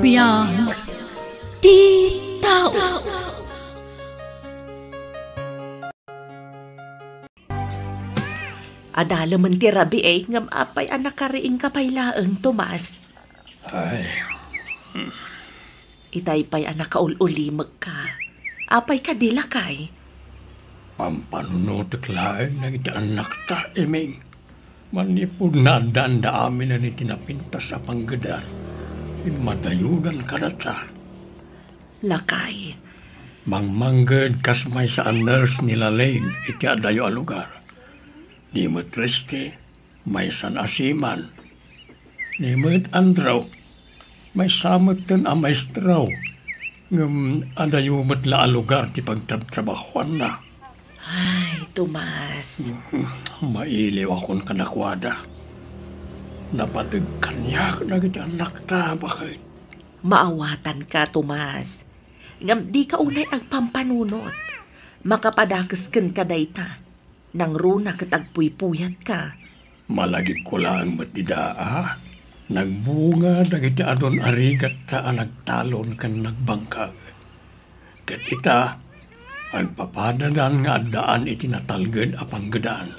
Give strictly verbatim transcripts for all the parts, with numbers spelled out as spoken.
Biag ti tao. Adalemen ti rabii, ngem apay a nakariingka pay laeng, Tomas? Ay. Itay pay a nakaul-ulimekka. Apay kadi, lakay? Pampanunotek laeng dagiti annakta, Eming. Manipud naaddaanda amin iti napintas a panggedan, immadayudan kadata. Lakay. Mangmangged kas maysa a nurse ni Lalaine iti adayo a lugar. Ni met Resti, maysan a seaman. Ni met Andrew, maysa metten a maestro. Ngem adayo met la a lugar ti pagtrabtrabahoanna. Ay, Tomas. Mailiwakon kadakuada. Napateg kaniak dagiti annakta, baket. Maawatanka, Tomas. Ngem dika unay agpampanunot. Makapadakes kenka dayta. Nangruna ket agpuypuyatka. Malagipko laeng met dida a nagbunga dagiti adun a rigatta a nagtalon ken nagbangkag. Ket ita, agpapadadan nga addaan iti natalged a panggedan.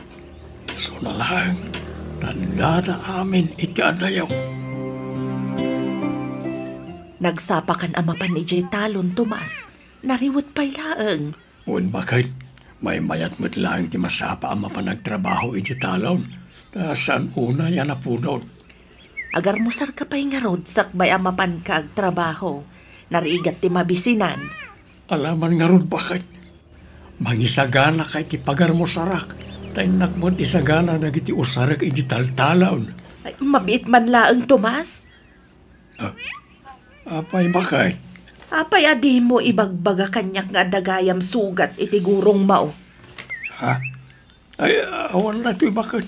Isuna laeng, ta addada amin iti adayo. Nagsapakan a mapan idiay talon, Tomas. Nariwet pay laeng. Wen, baket, maymayat met laeng ti masapa a mapan agtrabaho iti talon, ta saan unay a napudot. Agarmusarka pay ngarud sakbay a mapanka agtrabaho. Narigat ti mabisinan. Alaman ngarud, baket. Mangisaganaka iti pagarmusarak, ta innak met isagana dagiti usarek iti taltalon. Ay, mabiit man laeng, Tomas. Ah, apay, baket? Apay a dimo ibagbaga kaniak nga adda gayam sugat iti gurongmo? Ha? Ay, awan daytoy, baket.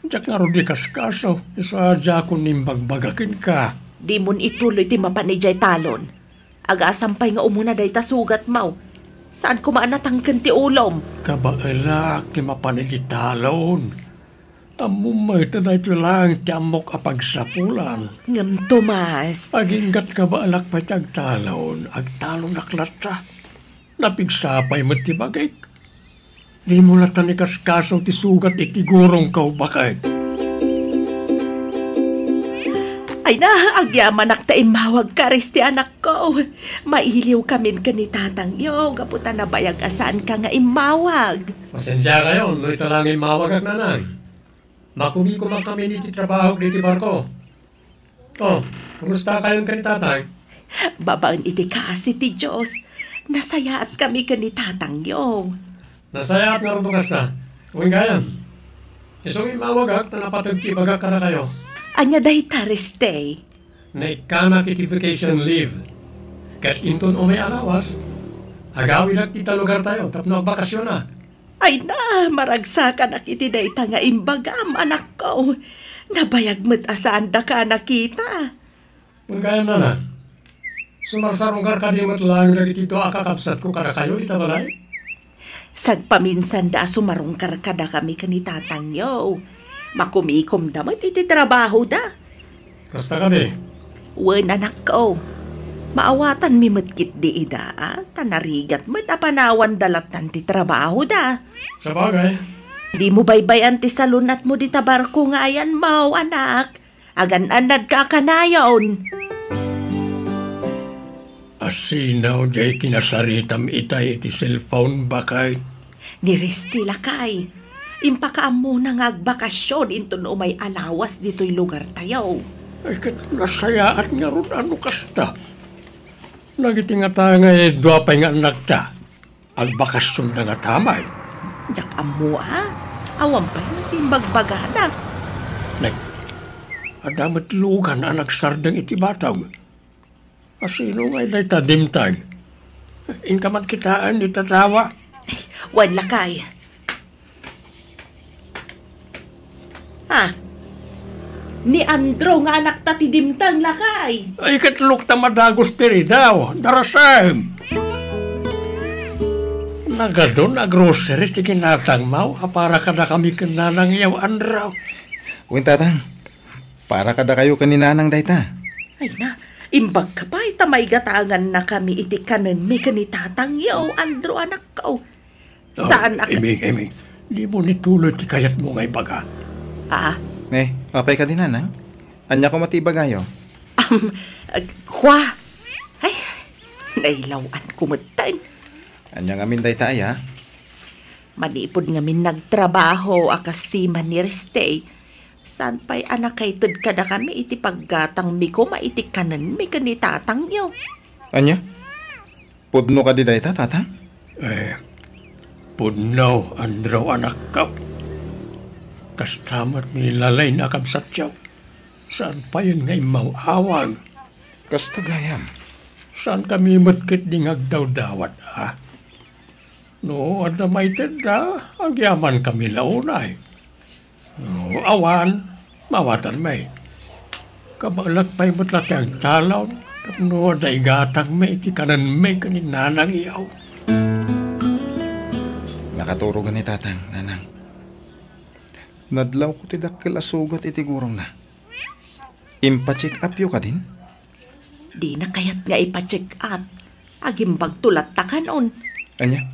Diak ngarud ikaskaso, isu a diakon imbagbaga kenka. Dimon ituloy ti mapan idiay talon. Agasam pay nga umuna dayta sugatmo. Saan koma a natangken ti ulom. Kabaelak ti mapan iti talon. Ammom met a daytoy laeng ti ammok a pagsapulan. Ngem, Tomas. Aginggat kabaelak pay ti agtalon, agtalonak latta. Napigsa pay met ti bagik. Dimo latta ikaskaso ti sugat iti gurongko, baket. Ay na, agyamanak ta immawagka, Resti, anakko. Mailiwkamin ken ni tatangyo, gapu ta nabayag a saanka nga immawag. Pasensiakayon no ita la nga immawagak, nanang. Makumikom a kami iti trabahok diti barko. Oh, kumusta kayon ken ni tatang? Babaen iti kaasi ti Dios, nasayaat kami ken ni tatangyo. Nasayaat ngarud no kasta. Wen gayam. Isu nga immawagak ta napateg ti ibagak kadakayo. Ania dayta, Reste? Naikkanak iti vacation leave. Ket inton umay a lawas, agawidak ita lugartayo tapno agbakasionak. Ay na, maragsakanak iti dayta nga imbagam, anakko. Nabayag met a saandaka a nakita. Wen gayam, nana, sumarsarungkar kadi met laeng dagiti dua a kakabsatko kadakayo ita balay? Sagpaminsanda a sumarungkar kadakami ken ni tatangyo. Makumikomda met iti trabahoda. Kasta kadi? Wen, anakko. Maawatanmi met ketdi ida, a, ta narigat met a panawanda lattan ti trabahoda. Sabagay. Dimo baybay-an ti salunatmo dita barko nga ayanmo, anak. Agan-annadka a kanayon. Asino diay kinasaritam itay iti cellphone, baket? Ni Resti, lakay. Impakaammona nga agbakasion inton umay a lawas ditoy lugartayo. Ay, ket nasayaat ngarud a no kasta. Dagiti ngata nga dua pay nga annakta, agbakasionda ngata met. Diak ammo a. Awan pay ti imbagbagada. Nay, adda met lugan a nagsardeng iti batog. Asino ngay dayta dimteng? Inka man kitaen ita tawa? Ay, wen, lakay. Ah, ni Andrew nga anakta ti dimteng, lakay. Ay, ket lukta madagus ti ridaw. Darasem. Nagadun a grocery ti kinatangmo a para kadakami ken nanangyo, Andrew. Wen, tatang. Para kadakayo ken ni nanang dayta. Ay na, Imbagka pay ta maigatangannakami iti kanenmi ken ni tatangyo, Andrew, anakko. Oh, saan a ka- Iming, Iming, dimo ituloy ti kayatmo nga ibaga. Ah? Eh, apay kadi, nanang? Ania koma ti ibagayo? Am, ag-, kwa? Ay, nailaw-anko metten. Ania ngamin dayta aya? Manipud ngamin nagtrabaho a kas seaman ni Riste, saan pay a nakaited kadakami iti paggatangmi koma iti kanenmi ken ni tatangyo. Ania? Pudno kadi dayta, tatang? Eh, pudno, Andrew, anakko. Kasta met ni Lalain a kabsatyo. Saan payen nga immaw-awag. Kasta gayam. Saankami met ketdi nga agdawdawat, a? No adda maitedda, agyamankami la unay. No awan, mawatanmi. Kabaelak pay met la ti agtalon tapno adda igatangmi iti kanenmi ken ni nanangyo. Nakaturogan ni tatang, nanang. Nadlawko ti dakkel a sugat iti gurongna. Impacheck-upyo kadin? Dina kayat nga ipa-check up. Agimbagto latta kanon. Ania?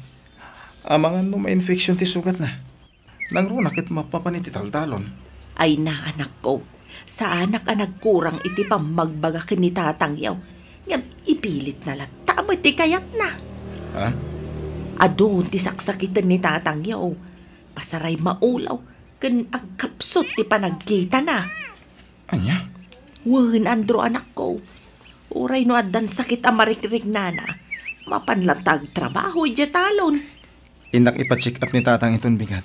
Amangan no ma-infection ti sugatna. Nangruna ket mapapan iti taltalon. Ay na, anakko. Saanak a nagkurang iti pammagbaga ken ni tatangyo. Ngem ipilitna latta met ti kayatna. Ha? Adu ti saksakiten ni tatangyo. Pasaray maulaw ken agkapsut ti panagkitana. Ania? Wen, Andrew, anakko. Uray no addan sakit a marikriknana, mapan latta agtrabaho idiay talon. Innak ipa-check up ni tatang iton bigat.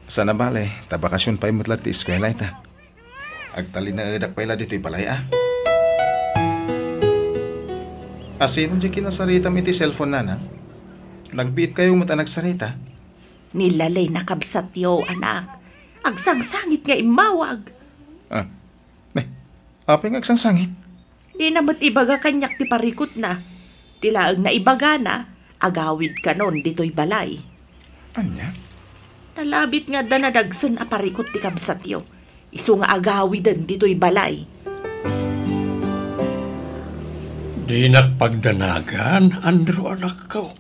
Sana bale, ta bakasion pay met la ti eskuela ita. Agtalinaedak pay la ditoy balay, a. Asino diay kinasaritam iti cellphone, nanang? Nagbiitkayo met a nagsarita? Ni Lalain a kabsatyo, anak. Agsangsangit nga immawag. Ah, ne, apay nga agsangsangit? Dina met ibaga kaniak ti parikutna. Ti laeng naibagana, agawid kanon ditoy balay. Ania? Nalabit nga adda nadagsen a parikut ti kabsatyo. Isu nga agawiden ditoy balay. Dinak pagdanagan, Andrew, anakko.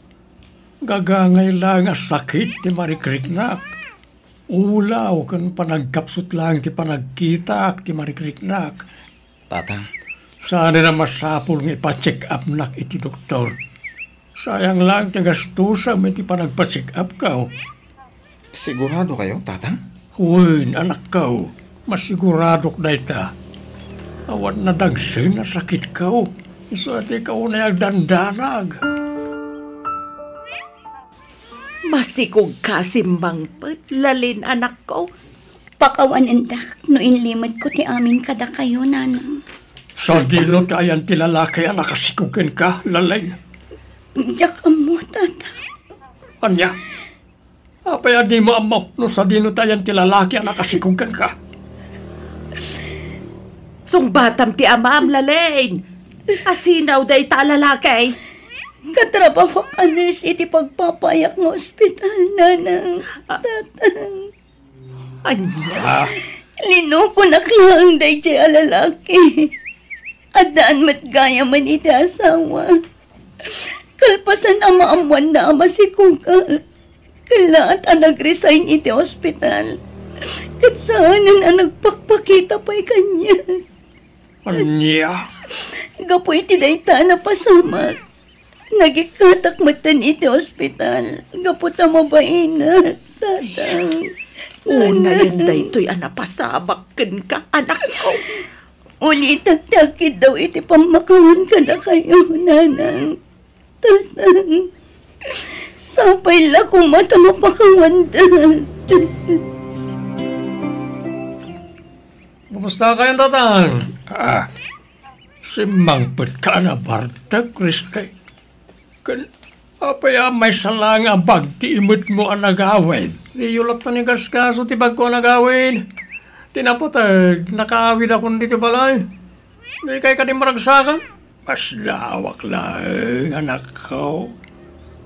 Gagangay laeng a sakit ti marikriknak. Ulaw ken panagkapsut laeng ti panagkitaak ti marikriknak. Tatang. Saan a masapul nga ipa-check-upnak iti doktor. Sayang laeng ti gastusam iti panagpa-check-upko. Siguradokayo, tatang? Wen, anakko. Masiguradok dayta. Awan nadagsen a sakitko. Isu a dika unay agdandanag. Masikogka a simmangpet, Lalain, anakko. Pakawanendak no inlimedko ti amin kadakayo, nanang. Sadino ti ayan ti lalaki a nakasikog kenka, Lalain? Diak ammo, tata. Ania? Apay a dimo ammo no sadino ti ayan ti lalaki a nakasikog kenka? Sungbatam ti amam, Lalain. Asino dayta a lalaki? Katrabahoak a nurse iti pagpapaayak nga ospital, nanang. Ah. Tatang. Ania? Linukonak laeng daydiay a lalaki. Addaan met gayamen iti asawa. Kalpasan a maammoanna a masikogak, kellaat a nag-resign iti ospital. Ket saanen a nagpakpakita pay kaniak. Ania? Gapu iti dayta a napasamak, nagikkatak metten iti ospital gapu ta mabainak, tatang. Unayen daytoy a napasamak kenka, anakko. Ulitek ti agkiddaw iti pammakawan kadakayo, nanang. Tatang, sapay la koma ta mapakawanda. Kumusta kayon, tatang? Ah, simmangpetka a nabartek, Riste. Ken apay a maysa laeng a bag ti imetmo a nagawid? Diyo latta ni gasgaso ti bagko a nagawid. Ti napateg, nakaawidakon ditoy balay. Dikay kadi maragsakan? Masdaawak laeng, anakko.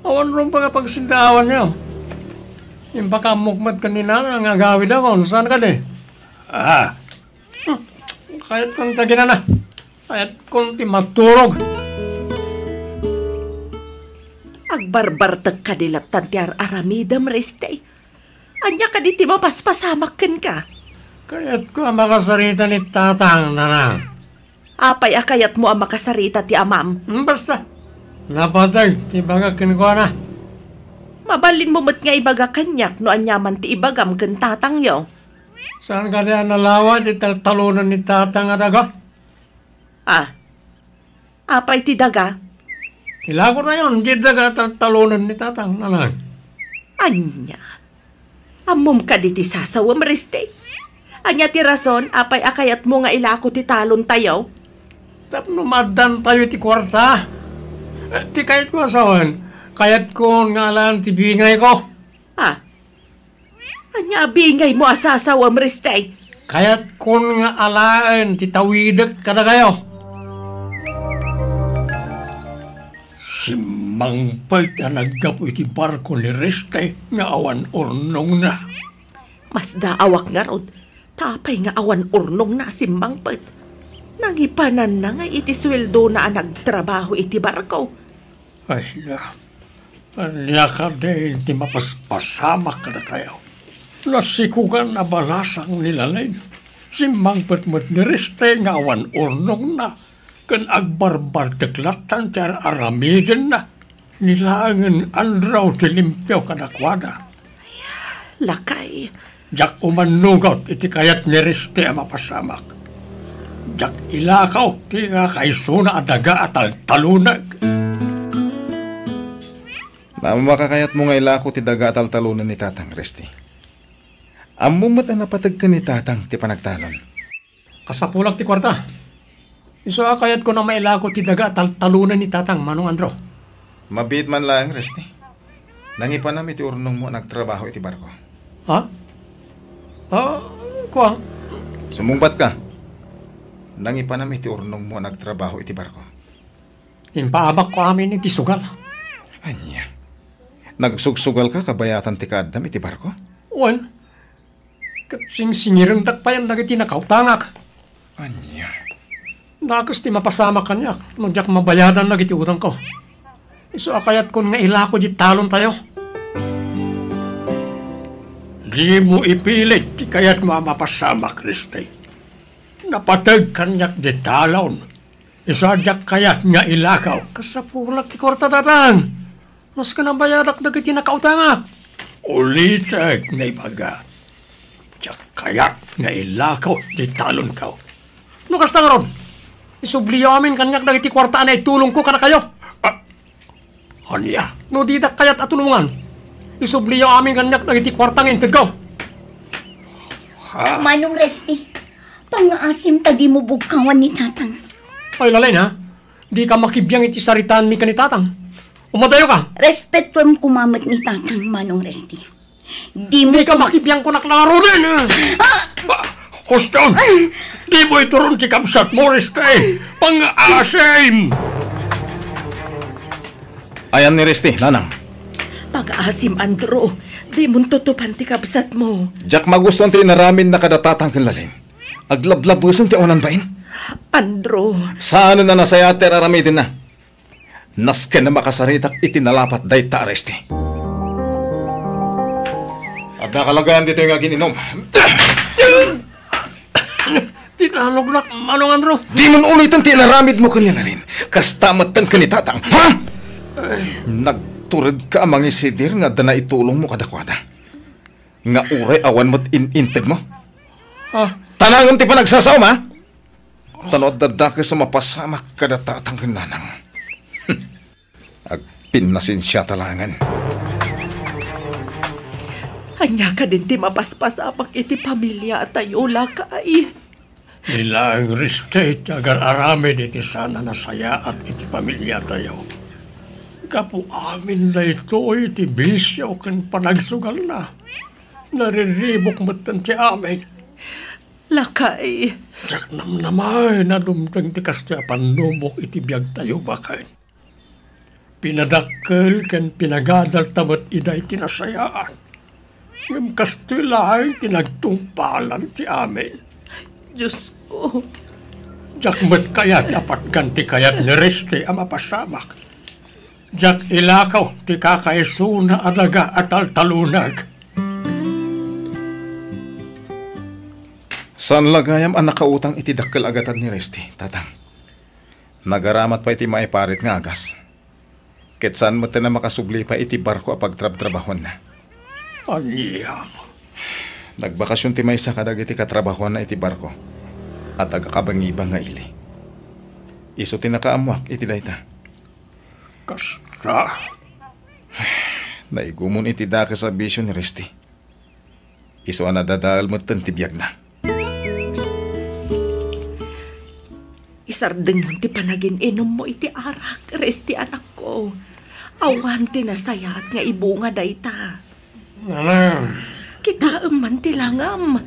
Awan rumbeng a pagsindaawannyo. Impakaammok met ken ni Nana nga agawidakon, saan kadi? Ah. Hmm. Kayatko ti aginana. Kayatkon ti maturog. Agbarbartek kadi lattan ti ar-aramidem, Reste. Ania kadi ti mapaspasamak kenka? Kayatko a makasarita ni Tatang, Nanang. Apay a kayatmo a makasarita ti amam? Hmm, basta. Napateg ti ibagak kenkuana. Mabalinmo met nga ibaga kaniak no aniaman ti ibagam ken tatangyo. Saan kadi a nalawa ti taltalonen ni Tatang a daga? Ah, apay ti daga? Ilakotayon ti daga a taltalonen ni Tatang, Nanang. Ania? Ammom kadi ti sasawem, Riste? Ania ti rason apay a kayatmo nga ilako ti talontayo? Tapno maaddantayo iti kuarta. Eh, ti kayatko a sawen, kayatkon nga alaen ti bingayko. Ah, ania a bingaymo a sasawem, Riste? Kayatkon nga alaen ti tawidek kadakayo. Simmangpet a naggapu iti barko ni Riste nga awan urnongna. Masdaawak ngarud, ta apay nga awan urnongna a simmangpet? Nangipananna nga iti sueldona a nagtrabaho iti barko. Ay, na, ania kadi ti mapaspasamak kadatayo? Nasikogan a balasang ni Lalin. Simmangpet met ni Riste nga awan urnongna, ken agbarbartek lattan ti ar-aramidenna. Ni laengen Andrew ti limpio kadakuada. Lakay. Diak umannugot iti kayat ni Riste a mapasamak. Diak ilakaw ti kakaisuna a daga a taltalonek. Mano a kakayatmo nga ilako ti daga a taltalonen ni Tatang, Reste? Ammom met a napateg ken ni Tatang ti panagtalon. Kasapulak ti kuarta. Isu a kayatko a mailako ti daga a taltalonen ni Tatang, Manong Andrew. Mabiit man laeng, Reste. Nangipanam iti urnongmo a nagtrabaho iti barko. Ha? Ah, kua? Sumungbatka. Nangipanam iti urnongmo a nagtrabaho iti barko. Impaabakko amin iti sugal. Ania? Nagsugsugalka kabayatan ti kaaddam iti barko? Wen. Ket singsingirendak payen dagiti nakautangak. Ania? Dakes ti mapasamak kaniak no diak mabayadan dagiti utangko. Isu a kayatkon nga ilako di talontayo. Dimo ipilit ti kayatmo a mapasamak, Reste. Napateg kaniak di talon. Isu a diak kayat nga ilakaw. Kasapulak ti kuarta, Tatang. Maski nabayadak dagiti nakautangak. Ulitek nga ibaga, diak kayat nga ilakaw ti talonko. No kasta ngarud, isubliyo amin kaniak dagiti kuarta a naitulongko kadakayo. Ah, ania? No didak kayat a tulongan, isubliyo amin kaniak dagiti kuarta nga intedko. Ha? Manong Resti, pangngaasim ta dimo bugkawan ni Tatang. Ay, Lalin, ha? Dika makibiang iti saritaanmi ken ni Tatang. Umadayo ka. Respetuem koma met ni Tatang, Manong Resti. Dimo Dika koma- makibiang kunak ngaruden. Ah! Ah, huston. Dimo ituron ti kabsatmo, Resti. Pangngaasim. Ayan ni Resti, Nanang. Pangngaasim, Andrew. Dimon tutupan ti kabsatmo. Diak magustuan ti inaramidna kada Tatang ken Lalin. Aglablabesen ti awanan bain. Andrew. Saanen a nasayaat ti ar-aramidenna. Nasken a makasaritak iti nalapat dayta a Resti. Adda kalagayan ditoy nga agin-inom. Ti tanognak, Manong Andrew. Dimon uliten ti inaramidmo ken ni Lalin. Kasta metten ken ni Tatang. Ha? Nagturedka a mangisidir nga adda naitulongmo kadakuada. Nga uray awan met in-intedmo. Ah. Tanangem ti panagsasaom, ha? Ta no adda dakes a mapasamak kada Tatang ken Nanang. Agpinnasensiata laengen. Ania kadin ti mapaspasamak iti pamiliatayo, lakay? Ni laeng Resti ti agar-aramid iti saan a nasayaat iti pamiliatayo. Gapu amin daytoy ti bisio ken panagsugalna. Nariribuk metten ti amin. Lakay. Diak namnamaen a dumteng ti kastoy a pannubok iti biagtayo baket. Pinadakkel ken pinagadalta met idiay ti nasayaat. Ngem kastoy laeng ti nagtungpalan ti amin. Diosko, Diak met kayat a patgan ti kayat ni Reste a mapasamak. Diak ilakaw ti kakaisuna a daga a taltalunag. Saan la gayam a nakautang iti dakkel a gatad ni Reste, Tatang. Nagaramat pay iti maiparit nga agas. Ket saan met a makasubli pay iti barko a pagtrabtrabahuanna. Ania? Nagbakasion ti maysa kadagiti katrabahuanna iti barko a taga-Kabangibang nga ili. Isu ti nakaammoak iti dayta. Kasta? Naigumon iti dakes a bisio ni Reste. Isu a nadadael metten ti biagna. Isardengmo ti panagin-inummo iti arak, Reste, anakko. Awan ti nasayaat nga ibunga dayta. Nanang. Kitaem man ti langam.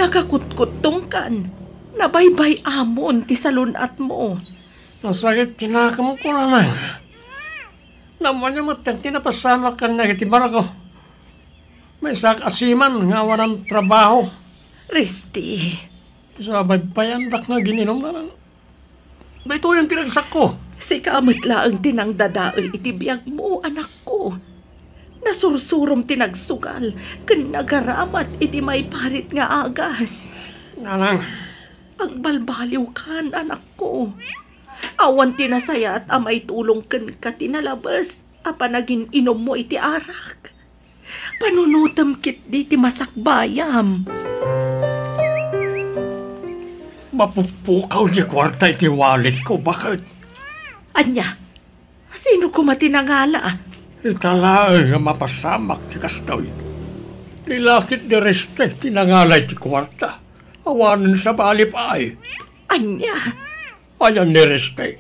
Nakakutkuttongkan. Nabaybay-amon ti salun-atmo. Nasakit ti nakemko, Nanang. Ammoyo met ti napasamak ken dagiti barko. Maysaak a seaman nga awanan trabaho. Reste. Sa baybayandak nga gin-inum, Nanang. Daytoyen ti ragsakko. Sika met laeng ti nangdadael iti biagmo, anakko. Nasursurom ti nagsugal ken nagaramat iti maiparit nga agas. Nanang. Agbalbaliwkan, anakko. Awan ti nasayaat a maitulong kenka ti nalabes a panagin-inummo iti arak. Panunotem ketdi ti masakbayam. Mapukpukaw ti kuarta iti walletko, baket. Ania? Sino koma ti nangala? Ita laeng nga mapasamak ti kastoy. Ni lakit ni Reste ti nangala iti kuarta. Awanen sabali pay. Ania? Ayan ni Reste.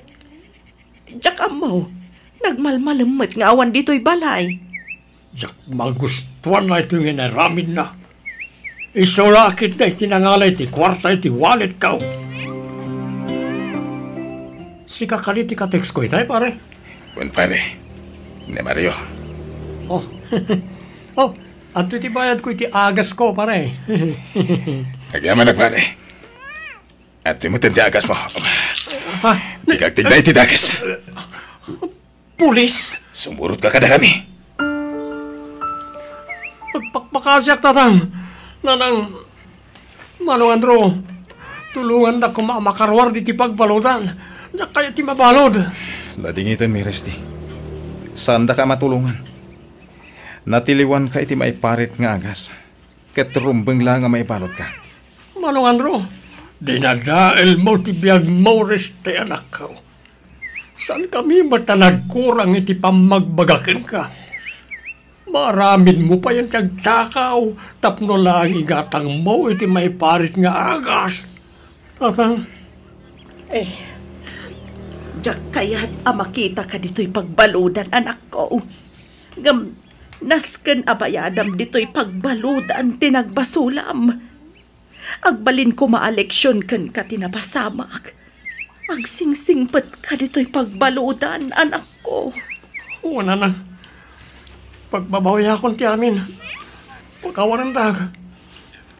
Diak ammo. Nagmalmalem met nga awan ditoy balay. Diak magustuan daytoy nga inaramidna. Isu la ketdi ti nangala iti kuarta iti walletko. Sika kadi ti ka-text ko itay, pare? Wen, pare. Ni Mario. Oh. Oh, adtoy ti bayadko iti agasko, pare. Agyamanak, pare. Adtoy met ti agasmo. Ha? Dika agtigda iti dakes. Pulis? Sumurotka kadakami. Agpakpakasiak, Tatang. Nanang, Manong Andrew, tulongandak koma a makaruar ditoy pagbaludan. Diak kayat ti mabalud. Nadingitanmi, Reste. Saandaka a matulongan. Natiliwanka iti maiparit nga agas. Ket rumbeng la nga maibaludka. Manong Andrew, dinadaelmo ti biagmo, Reste, anakko. Saankami met a nagkurang iti pammagbaga kenka. Maaramidmo payen ti agtakaw tapno laeng igatangmo iti maiparit nga agas. Tatang. Eh, diak kayat a makitaka ditoy pagbaludan, anakko. Ngem, nasken a bayadam ditoy pagbaludan ti nagbasolam. Agbalin koma a leksion kenka ti napasamak. Agsingsingpetka ditoy pagbaludan, anakko. Wen, Nanang. Pagbabawiakon ti amin. Pakawanendak.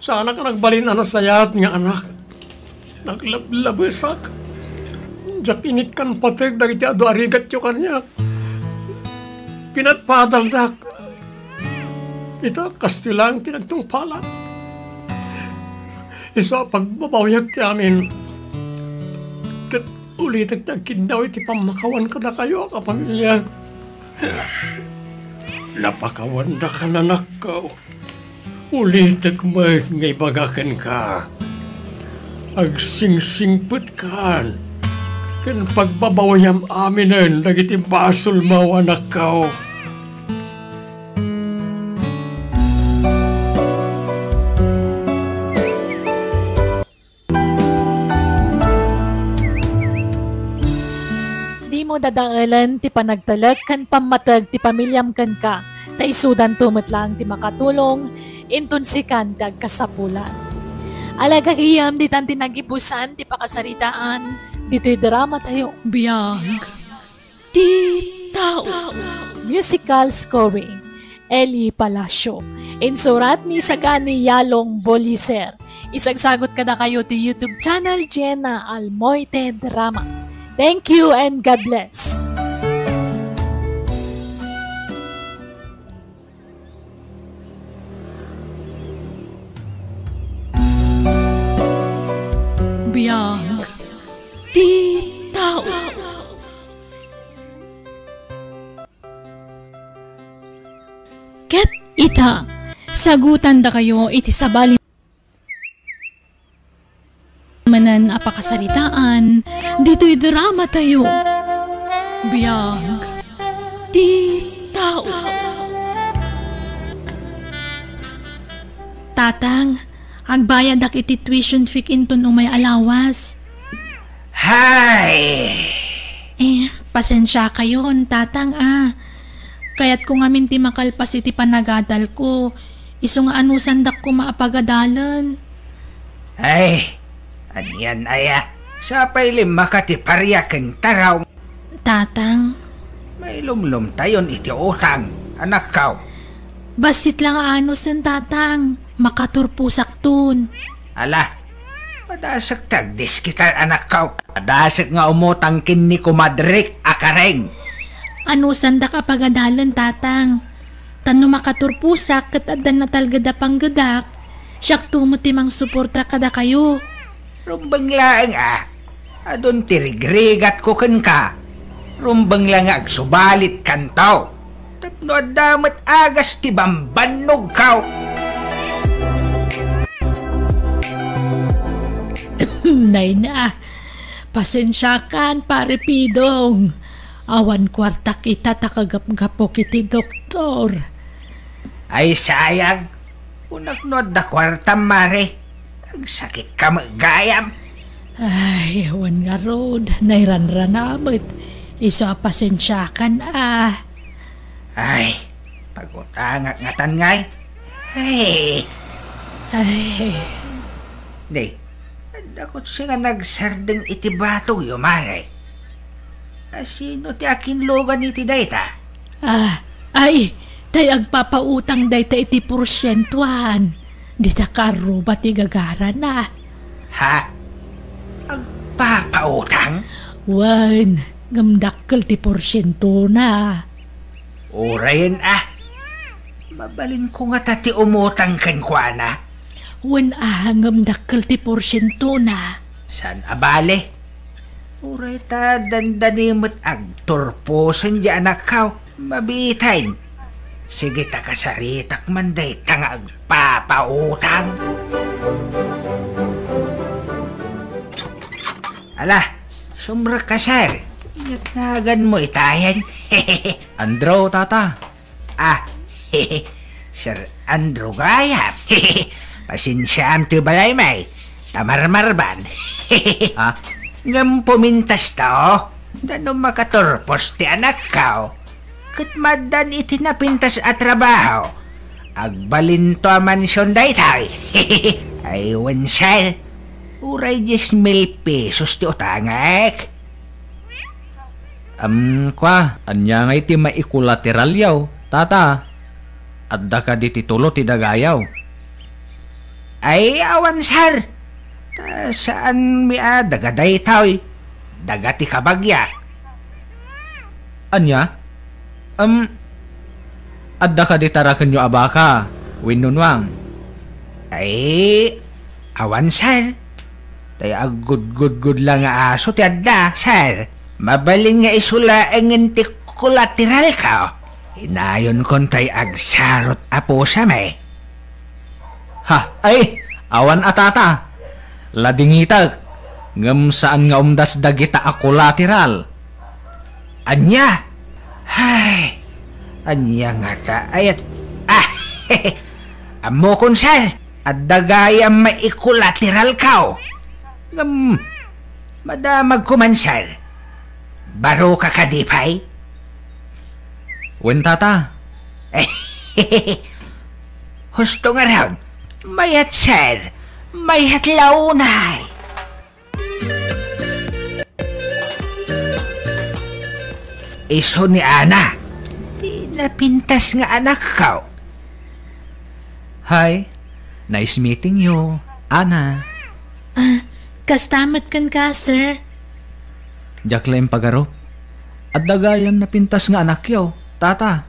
Saanak a nagbalin a nasayaat nga anak. Naglablabesak. Diak inikkan pateg dagiti adu a rigatyo kaniak. Pinadpadaldak. Ita, kastoy laeng ti nagtungpalak. Isu a pagbabawiak ti amin. Ket ulitek ti agkiddaw iti pammakawan kadakayo a kapamilya. Napakawandak, anakko. Ulitek met nga ibaga kenka. Agsingsingpetkan ken pagbabawiam aminen dagiti basolmo, anakko. Dimo dadaelen ti panagtalek ken pammateg ti pamiliam kenka, ta isudanto met laeng ti makatulong inton sikan ti agkasapulan. Ala, gagayyem, ditan ti nagibusan ti pakasaritaan ditoy dramatayo. Biag ti tao. Musical scoring, Eli Palacio. Insurat ni Sagani Yalong Boliser. Isagsagot kadakayo ti YouTube channel Jenna Almoite Drama. Thank you and God bless. Biag ti tao. Ket ita, sagutandakayo iti sabali manen a pakasaritaan ditoy dramatayo. Biag ti tao. Tatang, agbayadak iti tuition fee ken umay a lawas. Hay! Eh, pasensiakayon, Tatang, a. Kayatko ngamin ti makalpas iti panagadalko. Isu nga anusandak koma a pagadalen. Ay, anian aya? Sapay limmaka ti paria ken taraw. Tatang. Mailumlomtayon iti utang, anakko. Bassit la nga anusen, Tatang. Makaturposakton. Ala, padasek ti agdiskitar, anakko. Padasek nga umutang ken ni Kumadrik a Kareng. Anusandak a pagadalen, Tatang. Tan no makaturposak ket adda natalged a panggedak, siakto met ti mangsuporta kadakayo. Rumbeng laeng a, adun ti rigrigatko kenka. Rumbeng la nga agsubalitkanto. Tapno adda met agas ti bambannogko. Nay na, pasensiakan, Pare Pidong. Awan kuartak ita ta kagapgapok iti doktor. Ay, sayang. Kunak no adda kuartam, Mare. Agsakitka met gayam. Ay, awan ngarud. Nairanrana met. Isu a pasensiakan a. Ay, pagutangak ngatan ngay. Ay. Ay. Di, adda kotse nga nagsardeng iti batogyo, Mare. A, sino ti akinlugan iti dayta? Ah, ay, tay agpapautang dayta iti porsientuan. Dita kaarruba ti gagarana. Ha? Agpapautang? Wen, ngem dakkel ti porsientona. Urayen a. Mabalinko ngata ti umutang kenkuana. Wen a, ngem dakkel ti porsientona. Saan a bale? Uray ta dandani met agturposen diay anakko. Mabiiten. Sige ta kasaritak man dayta nga agpapautang. Ala, sumrekka, sir. Yatnaganmo itayen. Andrew, tata. Ah, Sir Andrew gayam. Pasensiaam ti balay, may. Ta marmarban. Ha? Ngem pumintasto, ta no makaturpos ti anakko, ket maaddan iti napintas a trabaho, agbalinto a mansion daytoy. Ay, wen, sir. Uray dies mil pesos ti utangek. Am, kua, ania ngay ti maikolateralyo, tata? Adda kadi ti tulo ti dagayo? Ay, awan, sir. Ta saanmi a daga daytoy. Daga ti kabagyak. Ania? Am, adda kadi tarakenyo a baka wenno nuang? Ay, awan, sir. Tay aggudgudgud la nga aso ti adda, sir. Mabalin nga isu laengen ti kolateralko. Inayonkon tay agsarot a pusami. Ha, ay, awan a, tata. Ladingitek, ngem saan nga umdas dagita a kolateral. Ania? Hay, ania ngata ayat? Ah, ammokon, sir. Adda gayam maikolateralko. Ngem, madamagko man, sir. Baroka kadi pay? Wen, tata. Husto ngarud. Mayat, sir. Mayat la unay. Isu ni Ana, ti napintas nga anakko. Hi, nice meeting you. Ana. Ah, kasta met kenka, sir. Diak la impagarup. Adda gayam napintas nga anakyo, tata.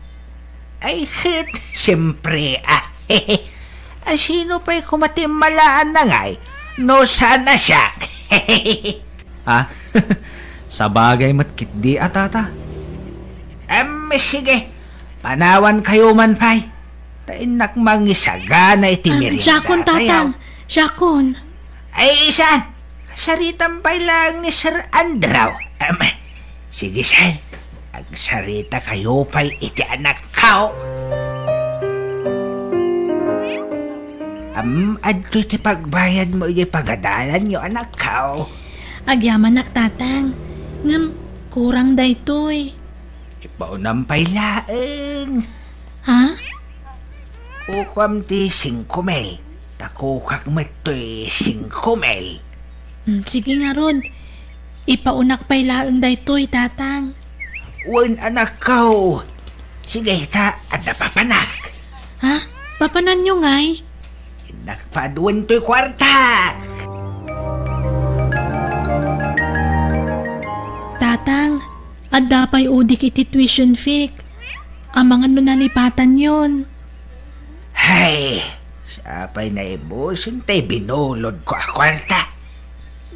Ay, ket, siyempre, ah. A, sino pay koma ti immalaan na ngay no saan a siak? Ah, sabagay met ketdi a, tata. Em, sige, panawankayo man pay. Ta innak mangisagana iti Am, merienda siakon, tatang. Siakon. Ay, saan? Kasaritam pay laeng ni Sir Andrew. Em, sige, sir. Agsarita kayo pay iti anakko. Am, adto iti pagbayadmo iti pagadalanyo, anakko. Agyamanak, tatang. Ngem, kurang daytoy. Ipaunam pay laeng. Ha? Kukuam ti singko mil. Ta kukak met toy singko mil. Hmm, sige ngarud. Ipaunak pay laeng daytoy, tatang. Wen, anakko. Sige, ta adda papanak. Ha? Papananyo ngay? Innak paaduen toy kuarta. Tatang, adda pay udik iti tuition fee. Amangan no nalipatanyon. Hay, sapay naibusen tay binulodko a kuarta.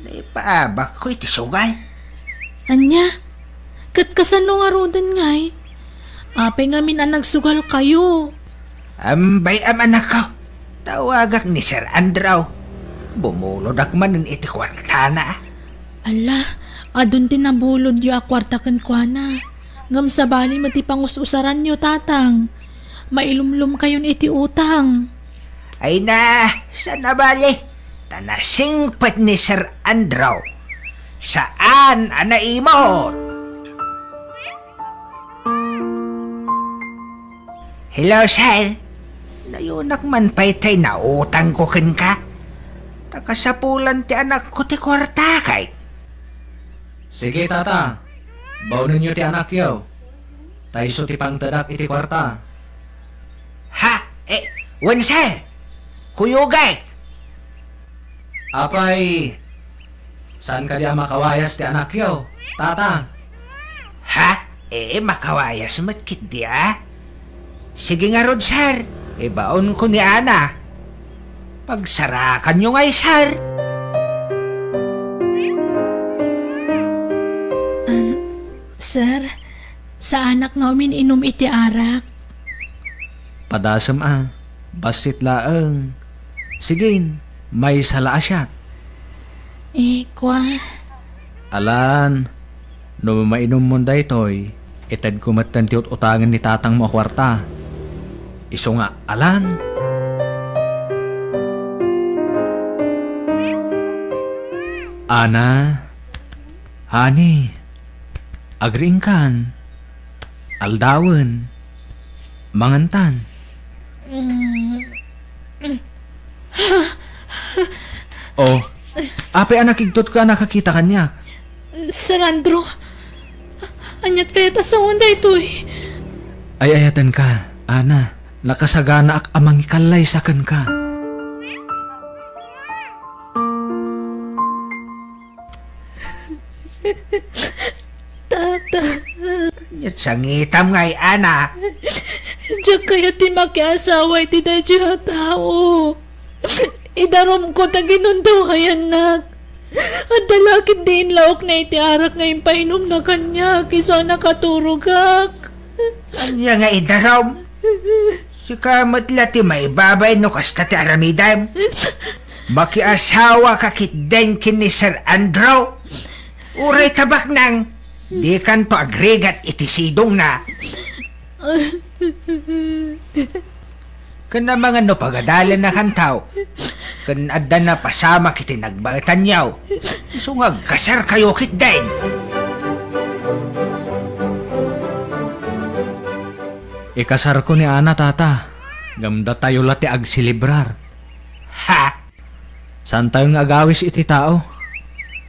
Naipaabakko iti sugal. Ania? Ket kasano ngaruden ngay? Apay ngamin a nagsugalkayo? Ambay-am, anakko. Tawagak ni Sir Andrew. Bumulodak manen iti kuartana. Ala, adun ti nabulodyo a kuarta kenkuana. Ngem sabali met ti pangus-usaranyo, tatang. Mailumlomkayon iti utang. Ay na, saan a bali. Ta nasingpet ni Sir Andrew. Saan a naimot. Hello, sir. Nayunak man pay tay nautangko kenka. Ta kasapulan ti anakko ti kuarta kay. Sige, tata. Baonenyo ti anakyo. Ta isu ti pangtedak iti kuarta. Ha? Eh, wen, sir. Kuyogek. Apay, saan kadi a makawayas ti anakyo, tata? Ha? Eh, makawayas met ketdi a? Sige ngarud, sir. Ibaonko ni Ana. Pagsarakanyo ngay, sir. Um, sir, saanak nga umin-inum iti arak. Padasem a, bassit laeng. Sigin, maysa la a siak. Eh, kua. Alan, no mainummon daytoy, itedko metten ti ut-utangen ni tatangmo a kuarta. Isu nga, alan. Ana, honey, agriingkan. Aldawen. Mangantan. Mm. Oh, apay a nakigtot ka a nakakita kaniak? Sir Andrew, aniat kayat a sawen daytoy? Ay-ayatenka, Ana. Nakasaganaak a mangikallaysa kenka. Tata. Ket sangitam ngay, Ana. Diak kayat ti makiasawa iti daydiay a tao. Idarumko ta ginundawayannak. Adda la ketdi inlaokna iti arak nga impainumna kaniak, isu a nakaturogak. Ania nga idarum? Sika met la ti maibabain no kasta ti aramidem. Makiasawa ka ketdin ken ni Sir Andrew. Uray tabaknang, dikanto agrigat iti sidongna. Ken amangan no pagadalannakanto, ken adda napasamak iti nagbaetanyo, isu nga agkasarkayo ketdin. Ikasarko ni Ana, tata, ngem datayo la ti agselebrar. Ha? Saantayon nga agawis iti tao.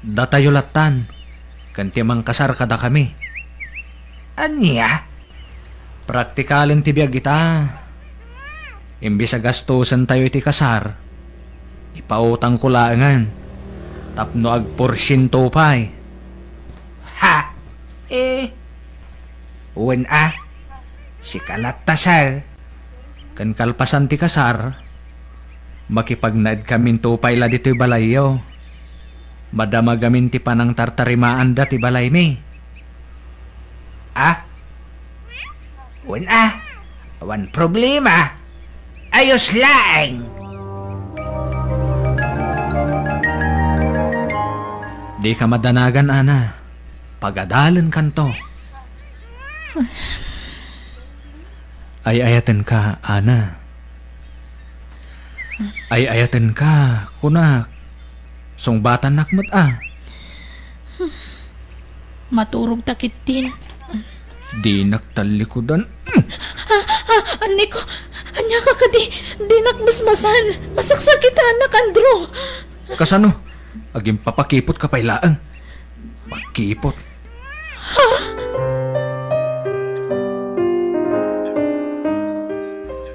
Datayo lattan, ken ti mangkasar kadakami. Ania? Praktikalen ti biag ita. Imbes a gastosentayo iti kasar, Ipautangko laengen tapno agporsiento pay. Ha? Eh, wen a, sika latta, sir. Ken kalpasan ti kasar, makipagnaedkaminto pay la ditoy balayyo. Madama gamin ti panangtartarimaanda ti balaymi. Ah? Wen a, awan problema. Ayos laeng. Dika madanagan, Ana. Pagadalenkanto. Ay-ayatenka, Ana. Ay-ayatenka, kunak. Sungbatannak met a. Maturog ta ketdin. Dinak tallikudan. Ah, ah, anniko, ania ka kadi? Dinak masmasan. Masaksakitanak, Andrew. Kasano? Agimpapakipot ka pay laeng. Pakipot.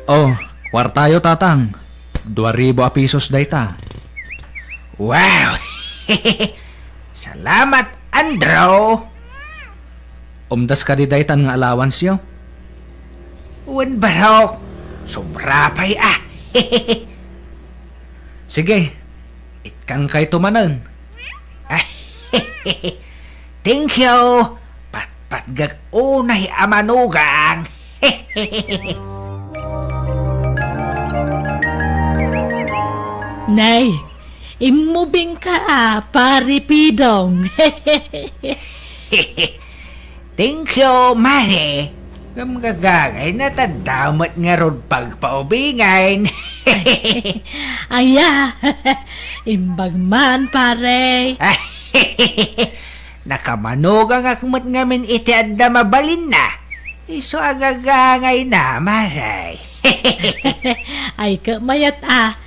Oh, kuartayo, Tatang. Dua ribu a pisos dayta. Wow! Salamat, Andrew! Umdas kadi daytan nga allowance-yo? Wen, barok. Sobra pay a. Sige, ikkankayto manen. Thank you. Patpatgek unay a manugang. Nay, immubingka a, Pare Pidong. Thank you, Mare. Ngem gagangayna ta adda met ngarud pagpaubingen. Aya, imbag man, pare. Nakamanugangak met ngamin iti adda mabalinna. Isu a gagangayna, Mare. Ay, ket mayat a.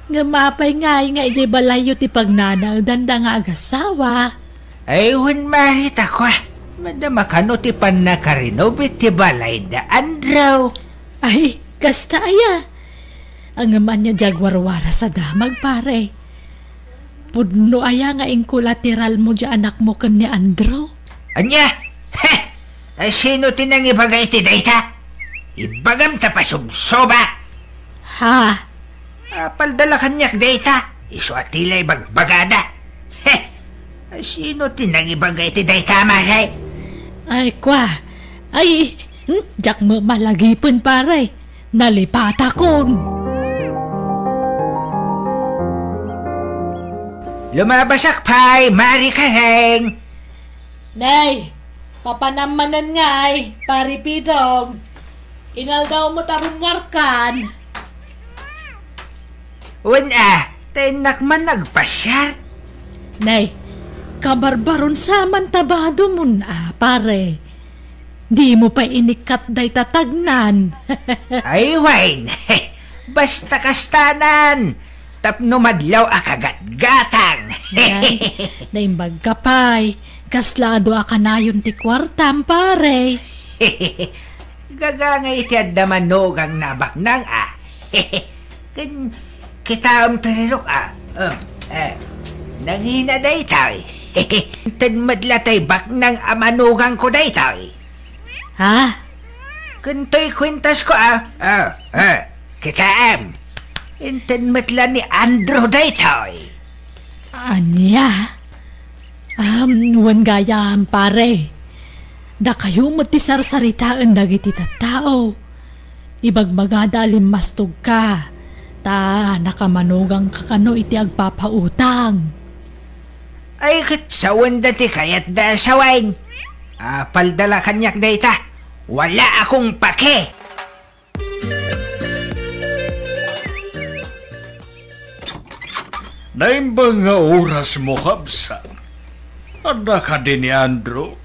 Ngem apay ngay nga idiay balayyo ti pagnanaedanda nga agasawa? Ay, wen, Mare, ta kua, madama kano ti pannakarinov iti balayda, Andrew? Ay, kasta aya. Ngem ania diay agwarwara sa damag, pare? Pudno aya nga inkolateralmo diay anakmo ken ni Andrew? Ania? He! Ay, sino ti nangibaga iti dayta? Ibagam ta pasubsoba! Ha? Apalda la kaniak dayta, isu a ti la ibagbagada. He! Ay, sino ti nangibaga iti dayta, Mare? Ay, kua. Ay, hmm, diak met malagipen, pare. Nalipatakon. Lumabasak pay, Mare Kareng. Nay, papanam manen ngay, Pare Pidong. Inaldaw met a rummuarkan. Wen a, ta innak man nagpasiar. Nay, kabarbaron sa man ta badom a, pare. Dimo pay inikkat dayta tagnan. Ay, wen. Basta kastanan. Tapno madlaw a kagatgatang. Nay, naimbag ka pay. Kasla adu a kanayon ti kuartam, pare. Gagangay iti adda manugangna a baknang a. Ken kitaem ti rirok a. Um, eh, nangina daytoy. Inted met la tay baknang a manugangko daytoy. Ha? Ken toy kuentasko a. Ah, ah, kitaem. Inted met la ni Andrew daytoy. Ania? Am, wen gayam, pare. Dakayo met ti sarsaritaen dagiti tattao. Ibagbagada a limmastogka, ta nakamanugangka kano iti agpapautang. Ay, ket sawenda ti kayatda a sawen. Apalda la kaniak dayta. Wala akong pake. Naimbag nga orasmo, kabsat. Adda kadi ni Andrew?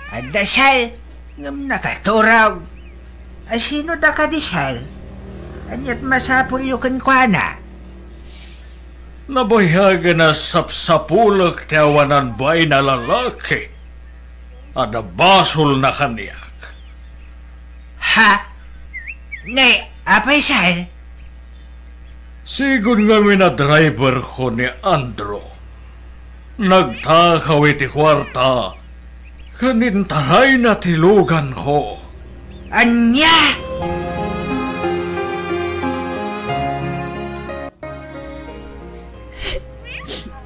Adda, sir, ngem nakaturog. A, sino da kadi, sir? Aniat masapulyo kenkuana? Nabayagen a sapsapulek ti awanan bain a lalaki. Adda basolna kaniak. Ha? Ne, apay, sir? Sigun ngamin a driverko ni Andrew. Nagtakaw iti kuarta ken intarayna ti luganko. Ania?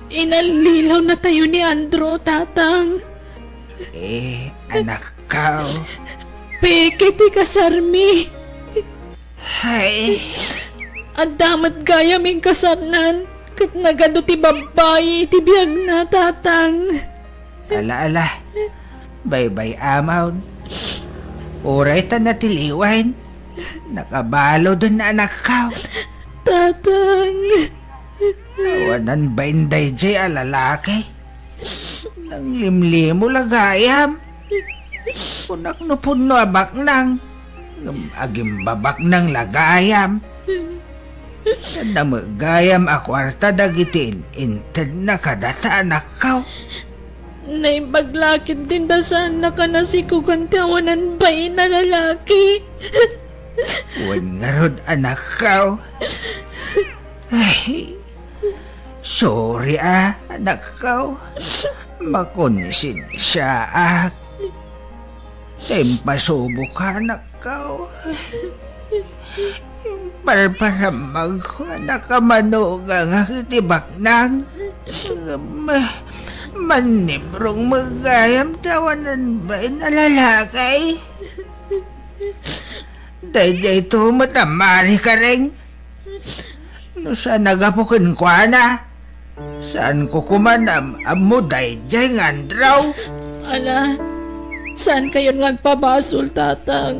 Inallilawnatayo ni Andrew, Tatang. Eh, anakko. Peke ti kasarmi. Hay. Adda met gayam inkasarnan, ket nagadu ti babbai iti biagna, Tatang. Ala, ala. Baybay-amon. Uray ta natiliwen. Nakabaluden, anakko. Tatang. Awanan bain daydiay a lalaki. Nanglimlimo la gayam. Kunak no pudno a baknang, ngem agimbabaknang la gayam. Saan met gayam a kuarta dagiti in-, intedna kadata, anakko? Naimbag la ketdin ta saanna a nasikogan ti awanan bain a lalaki. Wen ngarud, anakko. Ay, sorry a, anakko. Makonsensiaak. Ta impasuboka, anakko. Imparparamagko a nakamanugang iti baknang. Ma-, mannibrong met gayam ti awanan bain a lalaki. Daydiay to met a Mari Karing. No saan a gapu kenkuana, saanko koma a am-, ammo daydiay nga Andrew. Ala, saankayon nga agpabasol, Tatang.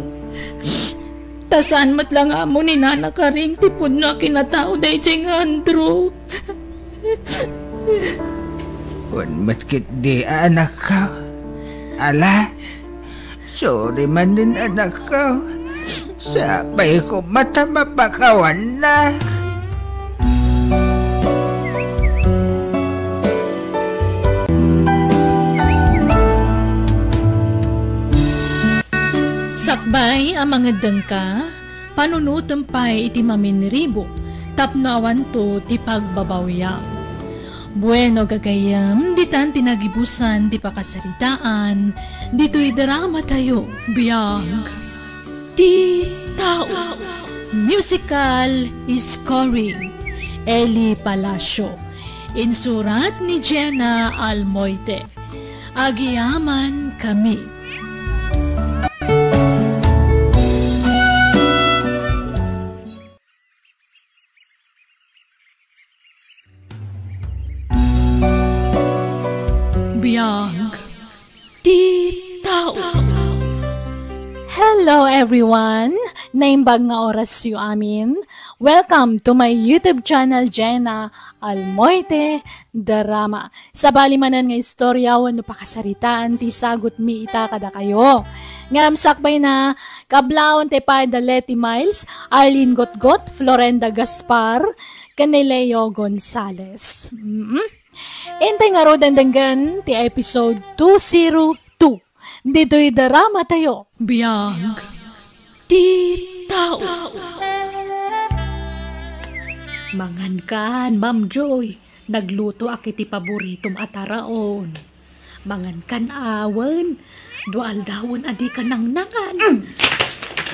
Ta saan met la nga ammo ni Nana Karing ti pudno a kinatao daydiay nga Andrew. Wen met ketdi, anakko. Ala, sorry manen, anakko. Sapay koma ta mapakawannak. Sakbay a mangeddengka, panunotem pay iti maminribo tapno awanto ti pagbabawiam. Bueno, gagayyem, ditan ti nagibusan ti pakasaritaan ditoy dramatayo, Biag ti Tao. Musical scoring, Eli Palacio. Insurat ni Jenna Almoite. Agyamankami. Biag ti Tao. Hello, everyone! Naimbag nga orasyo amin. Welcome to my YouTube channel, Jenna Almoite Drama. Sabali manen nga istorya wenno pakasaritaan ti isagutmi ita kadakayo. Ngem sakbayna, kablaon ti pay da Leti Miles, Arlene Gotgot, Florenda Gaspar, ken ni Leo Gonzales. Mm. Intay ngaruden denggen ti episode two zero two. Ditoy dramatayo. Biag ti Tao. Mangankan, Ma'am Joy. Naglutoak iti paboritom a taraon. Mangankan awen. Dua aldawen a dika nangnangan. Mm.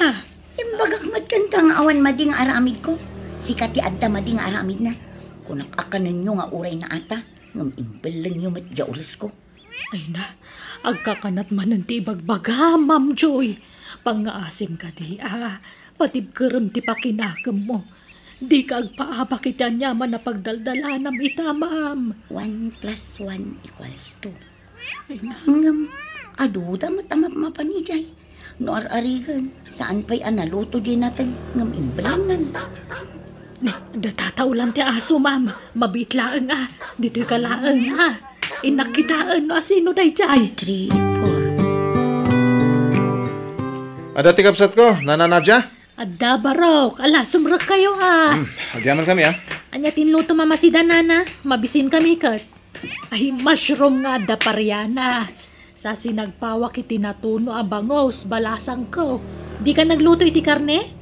Ha? Imbagak met kenka nga awan madi nga aramidko. Sika ti adda madi nga aramidna. Kunak a kanenyo nga uray naata, ngem imbellengyo met diay ulesko. Ay na, agkakanat manen ti ibagbagam, Ma'am Joy. Pangngaasim kadi a patibkerem ti pakinakemmo. Dika agpaabak iti aniaman a pagdaldalanam ita, ma'am. One plus one equals two. Ay na. Ngem, aduda met a mapmapan idiay. No ar-arigen, saan pay a naluto diay nateng ngem imbellengan. Datataolan ti aso, ma'am. Mabiit laeng a. Ditoy ka laeng a. Innak kitaen no asino daydiay. Three, four. Adda ti kabsatko, Nana Nadia? Adda, barok. Ala, sumrekkayo a. Hmm, agyamankami a. Ania ti inlutom a masida, Nana? Mabisinkami ket. Ay, mushroom nga adda pariana. Sa sinagpawak iti natuno a bangus, balasangko. Dika nagluto iti karne?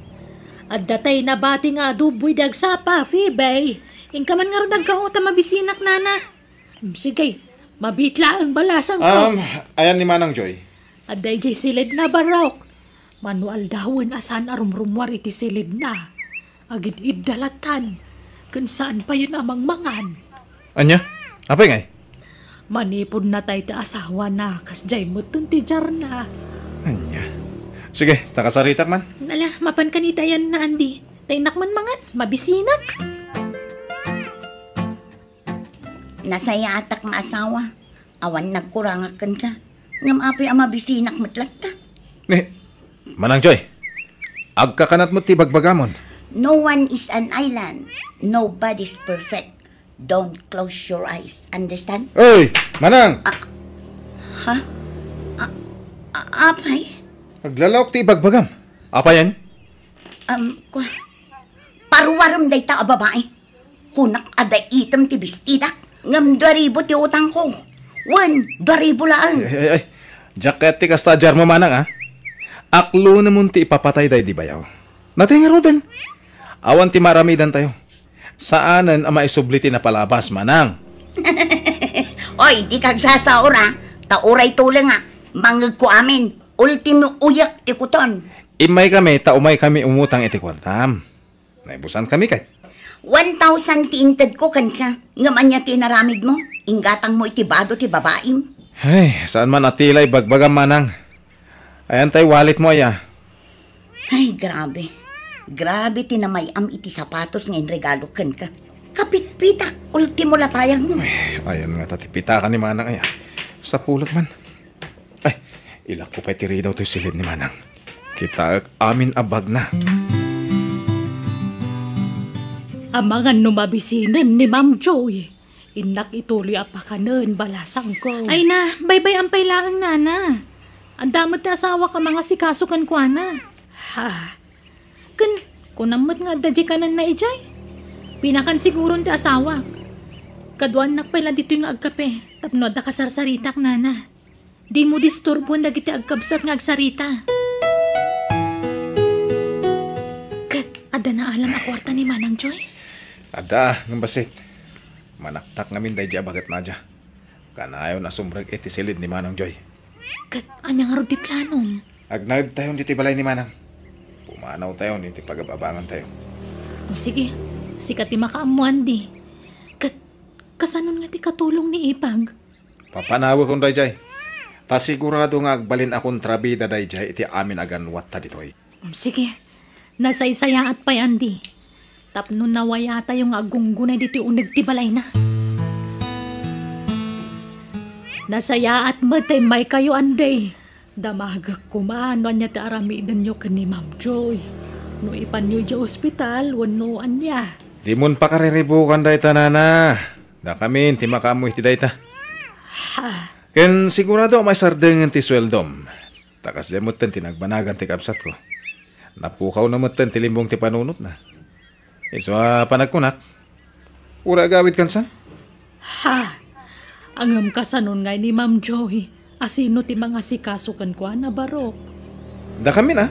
Adda tay nabati nga adobo idi agsapa, Phoebe. Inka man ngarud aggaw ta mabisinak, nana. Mm, sige, mabiit laeng balasangko. Um, ayan ni Manang Joy. Adda idiay silidna, Barok. Mano aldawen a saan a rumrumuar iti silidna. Agid-idda lattan, ken saan payen a mangmangan. Ania? Apay ngay? Manipud natay ti asawana, kasdiay metten ti diarna. Ania? Sige, ta kasaritak man. Ala, mapan kanita yan na, Andy. Ta innak man mangan, mabisinak. Nasayaatak nga asawa. Awan nagkurangak kenka. Ngem apay a mabisinak met latta? Ni, Manang Joy, agkakanat met ti bagbagamon. No one is an island. Nobody's perfect. Don't close your eyes. Understand? Oy, Manang! Ah, ha? Ah, ah, apay? Aglalaok ti ibagbagam. Apayen? Um, kwa-, paruarem dayta a babai. Kunak adda item ti bestidak, ngem dua ribu ti utangko. Wen, dua ribu laeng. Ay, ay, ay. Diak kayat ti kasta a diarmo, Manang, a. Aklonemon ti ipapatay daydi bayaw. Natay ngaruden. Awan ti maaramidantayo. Saanen a maisubli ti napalabas, Manang. Oy, dika agsasaur, a. Ta uray tuleng, a. Mangngegko amin. Ultimo uyak ti kuton. Immaykami ta umaykami umutang iti kuartam. Naibusankami ket. One thousand ti intedko kenka. Ngem ania ti inaramidmo? Inggatangmo iti bado ti babaim. Ay, saan man a tila ibagbagam, Manang. Ayan tay walletmo aya. Ay, grabe. Grabe ti namay-am iti sapatos nga inregalo kenka. Kapitpitak, ultimo la payagmo. Ay, ayan ngata ti pitaka ni Manang aya. Sapulek man. Ay, ilakko pay ti ridaw toy silid ni Manang. Kitaek amin a bagna. Amangan no mabisinen ni Ma'am Joy. Innak ituloy a pakanen, balasangko. Ay na, baybay-am pay laeng, nana. Adda met ti asawak a mangasikaso kenkuana. Ha? Ken, kunam met nga adda diay kanenna idiay? Pinakan siguron ti asawak. Kaduanak pay la ditoy nga agkape, tapno adda kasarsaritak, nana. Dimo disturboen dagiti agkabsat nga agsarita. Ket adda naalam a kuarta ni Manang Joy? Adda, ngem bassit. Manaktak ngamin daydi a baket Nadia. Kanayon a sumrek iti silid ni Manang Joy. Ket ania ngarud ti planom? Agnaedtayon ditoy balay ni Manang. Pumanawtayon iti pagab-abangantayo. O sige, sika ti makaammo, Andy. Ket kasanon nga ti katulong ni Ipag? Papanawekon daydiay. Ta sigurado nga agbalin a kontrabida daydiay iti amin a ganwatta ditoy. Um, sige. Nasaysayaat pay, Andy. Tapno nawayatayo nga aggunggunay ditoy uneg ti balayna. Nasayaat met ta immaykayo, Andy. Damagek koma no ania ti aramidenyo ken ni Ma'am Joy. No ipanyo idiay ospital wenno ania. Dimon pakariribukan dayta, nana. Dakamin ti makaammo iti dayta. Ha? Ken sigurado a maisardengen ti sueldom. Ta kasdiay metten ti nagbanagan ti kabsatko. Napukawna metten ti limbong ti panunotna. Isu a panagkunak, uray agawid kansan. Ha? Ngem kasanon ngay ni Ma'am Joy? A sino ti mangasikaso kenkuana, Barok? Dakamin a.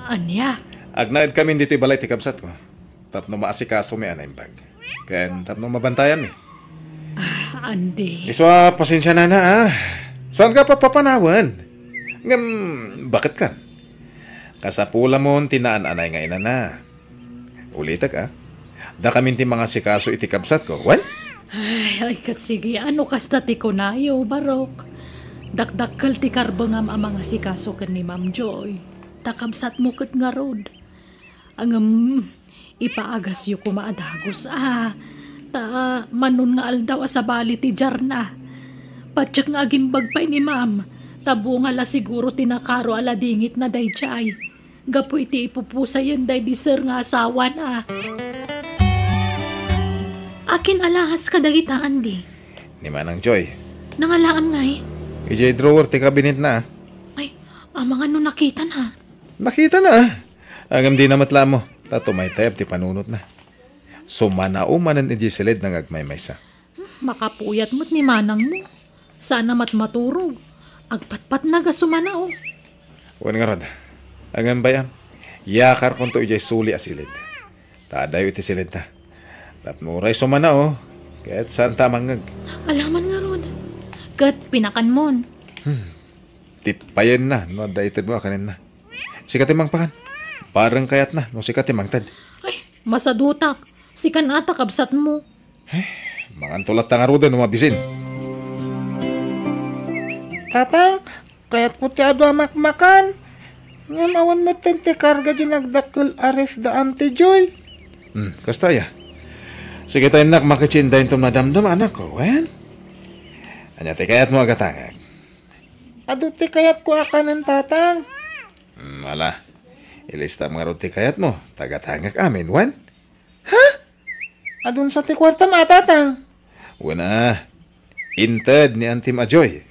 Ania? Agnaedkamin ditoy balay ti kabsatko. Tapno maasikasomi a naimbag. Ken tapno mabantayanmi. Ah, Andy. Isu a, pasensia, nana, a. Saanka papapanawen? Ngem, baket kan? Kasapulamon ti naan-anay nga inana. Ulitek, a. Dakamin ti mangasikaso iti kabsatko. Wen? Ay, ay, ket sige, no kasta ti kunayo, Barok. Dakdakkel ti karbengam a mangasikaso ken ni Ma'am Joy. Ta kabsatmo ket ngarud. Ngem, ipaagasyo koma a dagus, a. Ta, manon nga aldaw a sabali ti diarna. Patiek nga agimbag pay ni Ma'am, ta bunga la siguro ti nakaro a ladingitna daydiay. Gapu iti ipupusayen daydi sir nga asawana. Akin alahas kadagita, Andy? Ni Manang Joy. Nangalaam ngay? Idiay drawer ti kabinetna. Ay, amangan no nakitana. Nakitana. Ngem dina met la ammo, ta tumaytayab ti panunotna. Sumanao manen idiay silidna nga agmaymaysa. Hmm, makapuyat met ni manangmo. Saan a matmaturog. Agpatpatnag a sumanao. Wen ngarud. Ngem bay-am, Yakarkonto idiay suli a silid. Ta adayo iti silidta. Tapno uray sumana, oh, ket saanta a mangngeg. Alaman ngarud. Ket pinakanmon. Hmm. Tippayenna no adda itedmo a kanenna. Sika ti mangpakan. Bareng kayatna no sika ti mangted. Ay, masadutak. Sikan ata kabsatmo. Eh, manganto latta ngaruden no mabisin. Tatang, kayatko ti adu a makmakan. Ngem awan metten ti karga diay nagdakkel a ref da Auntie Joy. Hmm, kasta aya. Sige ta innak maketsin dayton madamdama, anakko, wen? Ania ti kayatmo a gatangek? Adu ti kayatko a kanen, Tatang. Hmm, ala. Ilistam ngarud ti kayatmo. Ta gatangek amin, wen? Ha? Adunsa ti kuartam a, Tatang? Wen a, inted ni Antim a Joy.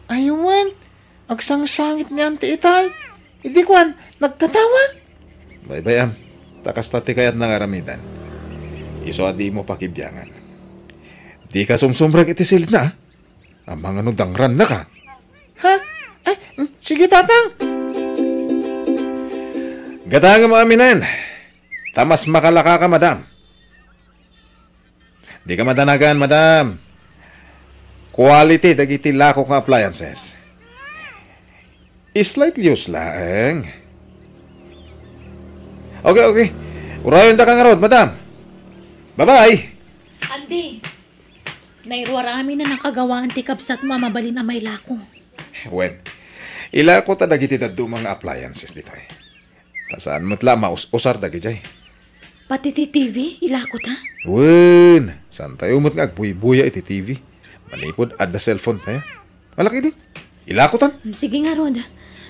Ay wen, agsangsangit ni Anti itay. Idi kuan, nagkatawa. Baybay-am, ta kasta ti kayatna nga aramidan. Isu a dimo pakibiangan. Dika sumsumrek iti silidna, a? Amangan no dangrannaka. Ha? Ay, mm, sige, Tatang. Gatangem aminen. Ta mas makalakaka, madam. Dika madanagan, madam. Quality dagiti lakok nga appliances. Slight use laeng. Okay, okay. Urayendaka ngarud, madam. Bye-bye. Andy, nairuar amin a nakagawaan ti kabsatmo a mabalin a mailako. Wen, ilako ta dagiti dadduma nga appliances ditoy. Ta saan met la a maus-usar dagidiay. Pati ti T V, ilako ta? Wen, saantayo met nga agbuybuya iti T V. Manipud adda cellphone tayo. Ala ketdin, ilako tan. Mm, sige ngarud.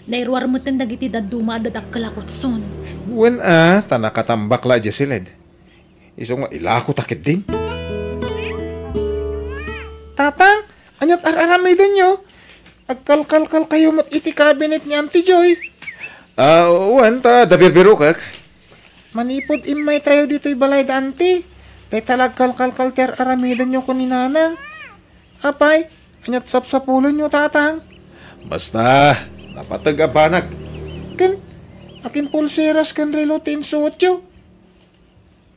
Nairuar metten dagiti dadduma a dadakkel a kutson. Wen a, ta nakatambak la idiay silid. Isu nga ilako ta ketdin. Tatang, aniat ar-aramidenyo? Agkalkalkalkayo met iti cabinet ni Auntie Joy. Ah, wen, ta adda birbirokek. Manipud immaytayo ditoy balay da Auntie, dayta la agkalkalkal ti ar-aramidenyo ken ni Nanang. Apay, aniat sapsapulenyo, Tatang? Basta, napateg a banag. Ken, akin pulseras ken relo ti insuotyo?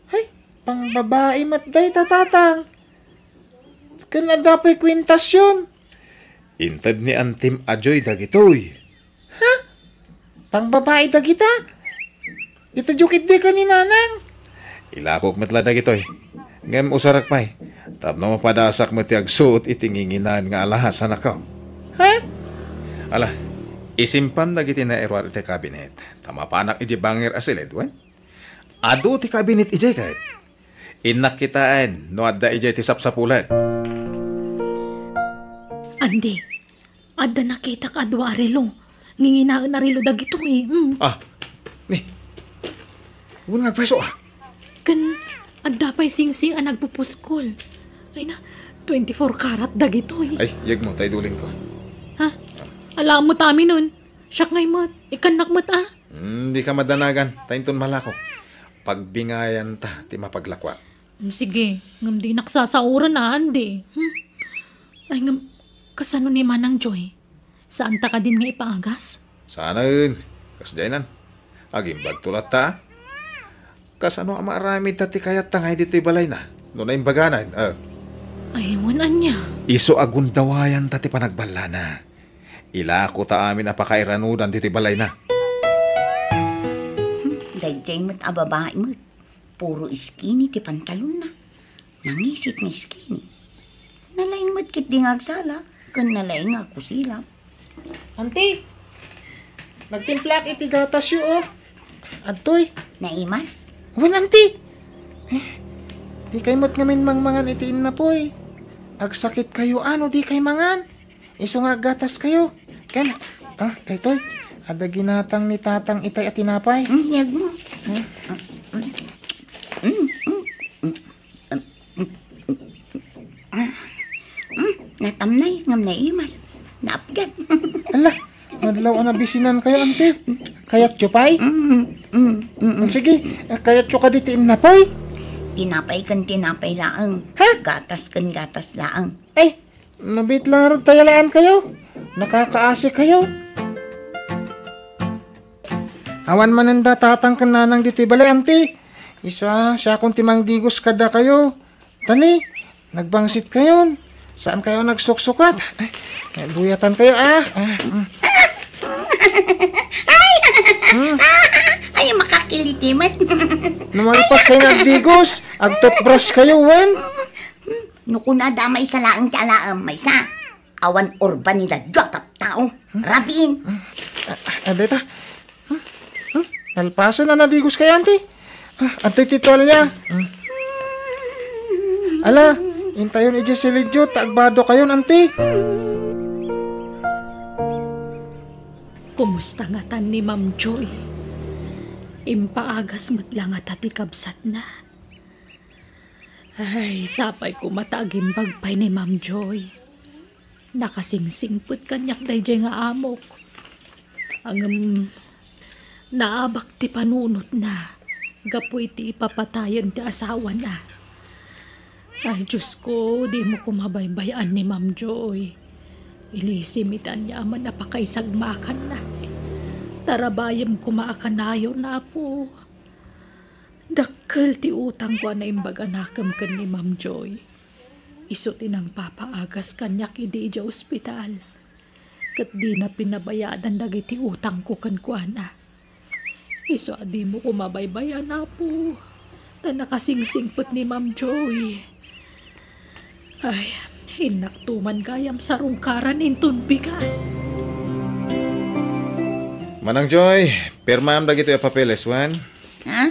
Ay, pangbabai met dayta, Tatang. Ken adda pay kuentasion. Inted ni Antim a Joy dagitoy. Ha? Pangbabai dagita? Itedyo ketdi ken ni Nanang. Ilakok met la dagitoy. Ngem usarek pay. Tapno mapadasak met ti agsuot iti nginginaen nga alahas, anakko. Ha? Ala, isimpam dagiti nairuar iti kabinet. Ta mapanak idiay bangir a silid, wen? Adu ti kabinet idiay ket. Innak kitaen no adda idiay ti sapsapulek. Andy, adda nakitak a dua a relo. Nginginaen a relo dagitoy. Mm. Ah, ni. Wen nga agpayso, ah. Ken adda pay singsing a nagpupuskol. Ay na, twenty-four karat dagitoy. Ay, yegmo, tay dulin ko. Ha? Ala met amin nun. Siak ngay met. Ikannak met, ah. Hmm, dika madanagan. Ta inton malako, pagbingayanta ti mapaglakuak. Hmm, sige. Ngem dinak sasaoren, ah, Andy. Hmm? Ay, ngem, kasano ni Manang Joy? Saanta kadin nga ipaagas? Saanen. Kasdiaynan. Agimbagto latta, ah. Kasano a maaramidta ti kayatta nga idi toy balayna no naimbaganan, ah? Ay, wen ania? Isu a gundawayanta ti panagballana. Ilako ta amin a pakairanudan ditoy balayna. Hmm, daydiay met a babai met. Puro skinny ti pantalonna. Nangisit nga skinny. Nalaing met ketdi nga agsala, ken nalaing nga agkusilap. Auntie, nagtimplaak iti gatasyo, oh. Adtoy. Naimas? Wen, Auntie. Eh, dikay met ngamin mangmangan iti innapoy. Agsakitkayo a no dikay mangan. Isu nga aggatas kayo. Ken, ah, daytoy, adda ginatang ni Tatang itay a tinapay. Mm, yagmo. Hmm? Mm, mm, mm, mm, mm, mm, natamnay, ngem naimas. Naapgan. Ala, madlaw a nabisinan kayo, Auntie. Kayatyo pay? Mm, mm, mm, mm. Sige, kayatyo kadi ti innapoy? Tinapay ken tinapay laeng. Ha? Gatas ken gatas laeng. Ay, Mabit lang rod tayalaan kayo. Nakakaasi kayo. Awan manen da tatang ken nanang ditoy balay, anti. Isu a, siakon ti mangdigos kadakayo. Tani, nagbangsit kayon. Saan kayo nagsuksukat? Ay, buyatan kayo, ah. Ah, mm. Ay, makakiliti met. Numalpas kayo nga agdigos. Agtutbrush kayo, wen? No kuna da maysa laeng ti alaem, maysa. Awan urban ni dadua a tattao. Rabin. Ah, ah, deta. Hmm? Hmm? Nalpasen a nadigos kayo, anti? Ah, antoy ti tualya? Hmm. Ala, intayon idiay silidyo, ta agbado kayon, anti. Kumusta ngatan ni Ma'am Joy? Impaagas met la ngata ti kabsatna? Ay, sapay koma ta agimbag pay ni Ma'am Joy. Nakasingsingpet kaniak daydiay nga amok. Ngem naabak ti panunotna gapu iti ipapatayen ti asawana. Ay, Diosko, dimo koma baybay-an ni Ma'am Joy. Ilisim iti aniaman a pakaisagmakanna. Tarabayem koma a kanayon, Apo. Dakkel ti utangko a naimbag a nakem ken ni Ma'am Joy. Isu ti nangpapaagas kaniak idi idiay ospital. Ket dina pinabayadan dagiti utangko kenkuana. Isu a dimo koma baybay-an, Apo. Ta nakasingsingpet ni Ma'am Joy. Ay, innakto man gayam sarungkaran inton bigat. Manang Joy, pirmaam dagitoy a papeles, wen? Ha?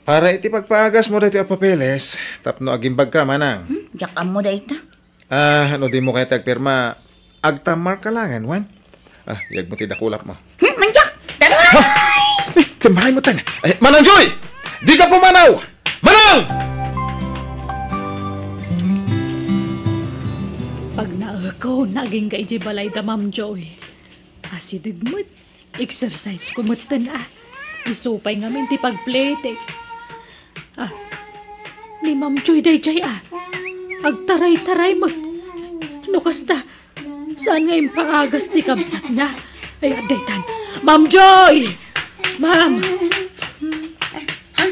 Para iti pagpaagasmo daytoy a papeles, tapno agimbagka, manang. Hmm? Diak ammo dayta. Ah, no dimo kayat ti agpirma, agtammarka laengen, wen? Ah, yegmo ti dakulapmo. Hmm, mandiak! Taray! Ha? Eh, timmaray mo tan. Eh, Manang Joy! Dika pumanaw! Manang! Pagnaekon, agingga idiay balayda, Ma'am Joy. Asideg met. Exercise ko metten, ah. Isu pay ngamin ti pagpletek. Ah, ni Ma'am Joy daydiay, ah. Agtaray-taray met. No kasta, saan nga impaagas ti kabsatna? Ay, daytan. Ma'am Joy! Ma'am! Ha?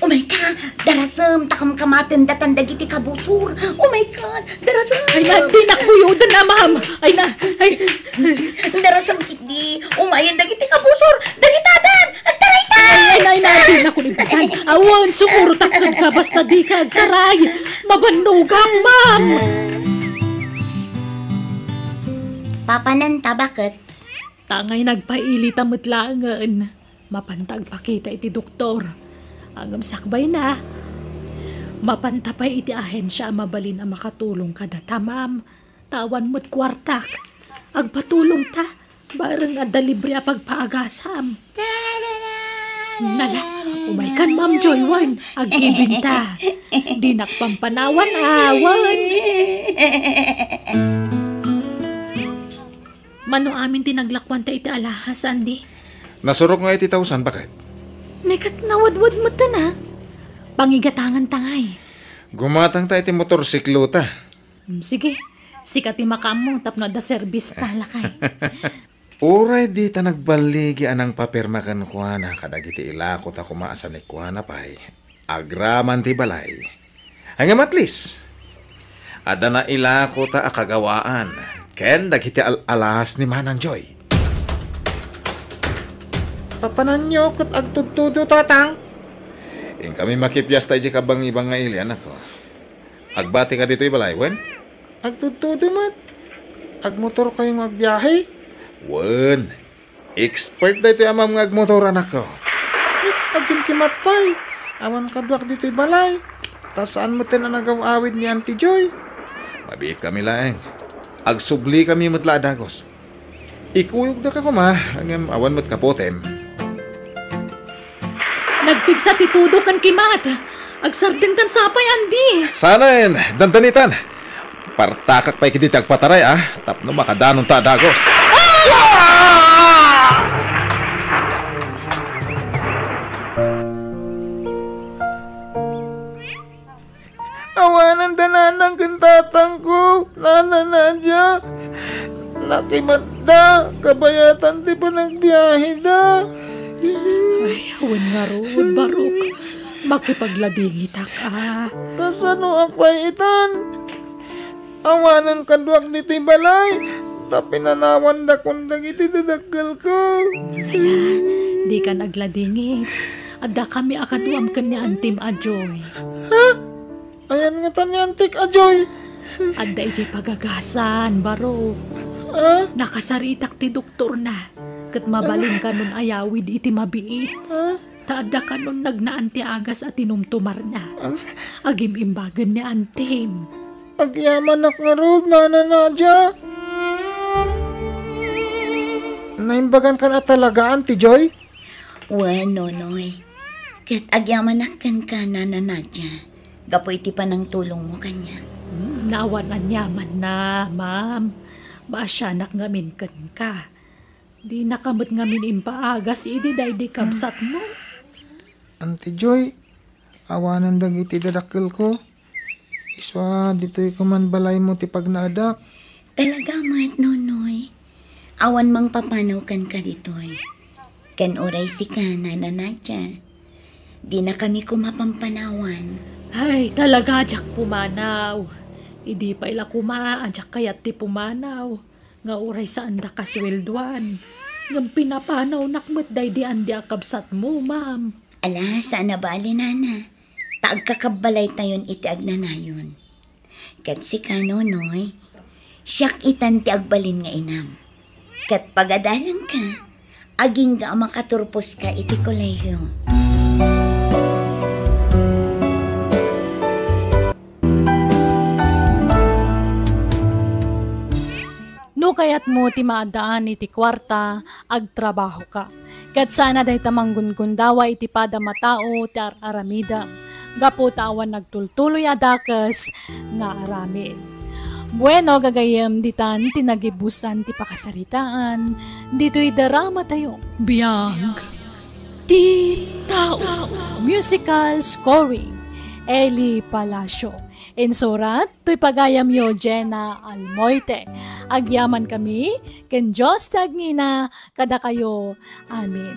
Umayka, darasem, ta kamkamaten datan dagiti kabusor. Umayka, darasem. Ay, na, dinak kuyoden a, ma'am. Ay, na, ay. Darasem ketdi, umayen dagiti kabusor. Dagitadan, agtaraytan. Ay, ay, na, ay, na, dinak kuyoden. Awan, sumurotak kenka, basta dika agtaray. Mabannogak, ma'am. Papananta, baket? Tangay nagpailita met laengen. Mapanta agpakita iti doktor. Ngem sakbayna, mapanta pay iti ahensia a mabalin a makatulong kadata, ma'am. Ta awan met kuartak. Agpatulongta, bareng adda libre a pagpaagasam. Nala, umaykan, Ma'am Joy, wen. Agibinta. Dinak pampanawan, awan. Mano amin ti naglakuanta iti alahas, Andy? Nasurok nga iti tausan, baket? Ni ket nawadwad metten, a. Pangigatanganta ngay. Gumatangta iti motorsiklota. Hmm, sige. Sika ti makaammo tapno adda serbista, lakay. Uray dita nagballigi a nangpapirma kenkuana kadagiti ilakota koma a sanikuana pay, agraman ti balay. Ngem at least, adda nailakota a kagawaan ken dagiti al-alas ni Manang Joy. Papananyo ket agtudtudo, Tatang? Inkami makipiasta idiay kabangibang nga ili, anakko. Agbatika ditoy balay, wen? Agtudtudo met. Agmotorkayo nga agbiahe? Wen. Expert daytoy amam nga agmotor, anakko. Ni, agkimkimat pay. Awan kaduak ditoy balay. Ta saan metten a nagaw-awid ni Auntie Joy. Mabiitkami laeng. Agsublikami met la a dagus. Ikuyogdaka koma, ngem awan met kapotem. Nagpigsa ti tudo ken kimat. Agsardengtan sapay, Andy. Saanen, dandanitan. Partakak pay ketdi ti agpataray, a, tapno makadanonta a dagus. Ah! Awanan da nanang ken tatangko, Nana Nadia. Akimatda, kabayatan ti panagbiaheda. Ay, awan ngarud, Barok. Makipagladingitak, a. Kasanoak pay itan? Awanen kaduak ditoy balay, ta pinanawandakon dagiti dadakkelko. Ala, dikan agladingit. Addakami a kaduam ken ni Antim a Joy. Ha? Ayan ngata ni Antik a Joy. Adda idiay pagagasan, Barok. Ah? Nakasaritak ti doktorna, ket mabalin kanon ayawid iti mabiit. Ah? Ta adda kanon nagnaan ti agas a tinumtumarna. Ah? Agim-imbagen ni Antim. Agyamanak ngarud, Nana Nadia. Naimbagankan a talaga, Anti Joy? Wen, Nonoy. Ket agyamanak kenka, Nana Nadia, gapu iti panangtulongmo kaniak. Hmm, awan aniamanna, ma'am. Maasianak ngamin kenka. Dinaka met ngamin impaagas idi daydi kabsatmo. Anti Joy, awanen dagiti dadakkelko. Isua, ditoy koman balaymo ti pagnaedak. Talaga met, Nonoy. Awan mangpapanaw kenka ditoy. Ken uray sika, Nana Nadia, dinakami koma pampanawan. Ay, talaga, diak pumanaw. Idi pay la koma a diak kayat ti pumanaw, nga uray saanda kasueldoan. Ngem pinapanawnak met daydi andi a kabsatmo, ma'am. Ala, saan a bali, Nana. Ta agkakabbalaytayon iti agnanayon. Ket sika, Nonoy, siak itan ti agbalin nga inam. Ket pagadalangka, agingga a makaturposka iti kolehiyo. No kayatmo ti maaddaan iti kuarta, agtrabahoka. Ket saan a dayta manggungundawa iti padam a tao ti ar-aramidem, gapu ta awan nagtultuloy a dakes nga aramid. Bueno, gagayyem, ditan ti nagibusan ti pakasaritaan ditoy dramatayo. Biag ti Tao. Musical scoring, Eli Palacio. Insurat toy pagayamyo, Jenna Almoite. Agyamankami ken Dios ti agngina kadakayo. Amen.